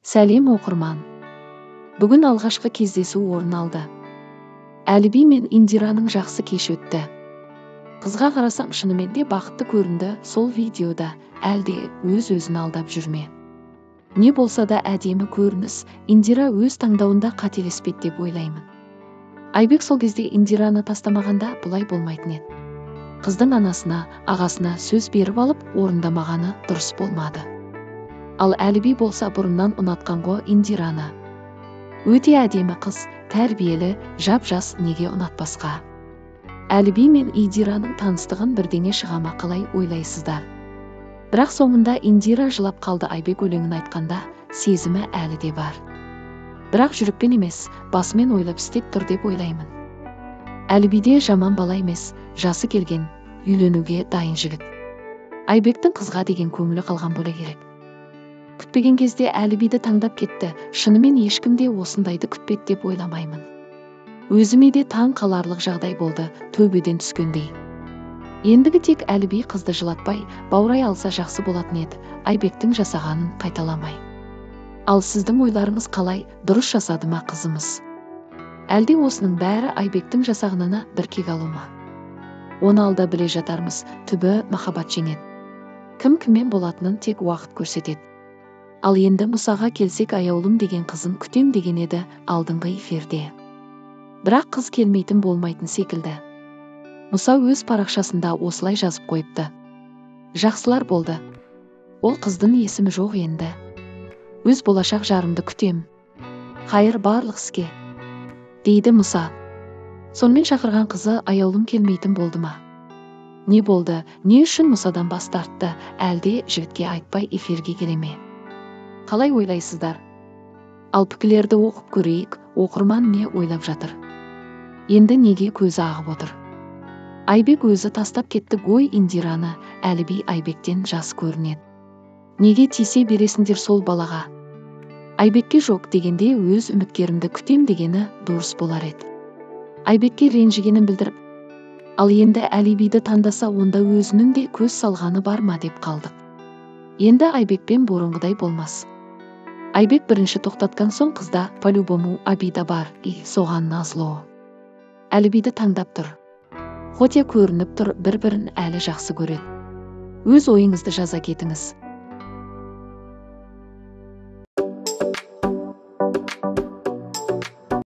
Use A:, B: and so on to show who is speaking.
A: Сәлем, оқырман! Бүгін алғашқы кездесу орын алды. Әліби мен Индираның жақсы кеш өтті. Қызға қарасам, шынымен де бақытты көрінді сол видеода, әлде өз-өзін алдап жүр ме? Не болса да әдемі көрініс, Индира өз таңдауында қателеспеді деп ойлаймын. Айбек сол кезде Индираны тастамағанда, бұлай болмайтын еді. Қыздың анасына, ағасына сөз беріп алып, орындамағаны дұрыс болмады. Ал Әліби болса, бұрыннан ұнатқан ғой Индираны. Өте әдемі қыз, тәрбиелі, жап-жас, неге ұнатпасқа? Әліби мен Индираның таныстығын бірдеңе шыға ма, қалай ойлайсыздар? Бірақ соңында Индира жылап қалды Айбек өлеңін айтқанда, сезімі әлі де бар. Бірақ жүрекпен емес, басымен ойлап істеп тұр деп ойлаймын. Әліби де жаман бала емес, жасы келген, үйленуге дайын жігіт. Айбектің қызға деген көңілі қалған бола керек. Күтпеген кезде Әлібиді таңдап кетті, шынымен ешкім де осындайды күтпеді деп ойламаймын. Өзіме де таң қаларлық жағдай болды, төбеден түскендей. Ендігі тек Әліби қызды жылатпай, баурай алса жақсы болатын еді, Айбектің жасағанын қайталамай. Ал сіздің ойларыңыз қалай, дұрыс жасады ма қызымыз? Әлде осының бәрі Айбектің жасағанына бір кек алу ма? Оны алда біле жатармыз, түбі махаббат жеңеді. Кім кіммен болатынын тек уақыт көрсетеді. Ал енді Мұсаға келсек, Аяулым деген қызын күтем деген еді алдыңғы эфирде. Бірақ қыз келмейтін болмайтын секілді. Мұса өз парақшасында осылай жазып қойыпты. Жақсылар болды. Ол қыздың есімі жоқ енді. Өз болашақ жарымды күтем. Хайыр барлық іске, дейді Мұса. Сонымен шақырған қызы Аяулым келмейтін болды ма? Не болды, не үшін Мұсадан бас тартты, әлде жігітке айтпай эфирге келе ме? Қалай ойлайсыздар? Ал пікірлерді оқып көрейік, оқырман не ойлап жатыр? Енді неге көзі ағып отыр? Айбек өзі тастап кетті ғой Индираны, Әліби Айбектен жас көрінеді. Неге тисе бересіңдер сол балаға? Айбекке жоқ дегенде өз үміткерімді күтем дегені дұрыс болар еді. Айбекке ренжігенін білдіріп, ал енді Әлібиді таңдаса, онда өзінің де көз салғаны бар ма деп қалдық. Енді Айбекпен бұрынғыдай болмас. Айбек бірінші тоқтатқан соң қызда по-любому обида бар, и соған назло. Әлібиді таңдап тұр. Хотя көрініп тұр, бір-бірін әлі жақсы көреді. Өз ойыңызды жаза кетіңіз.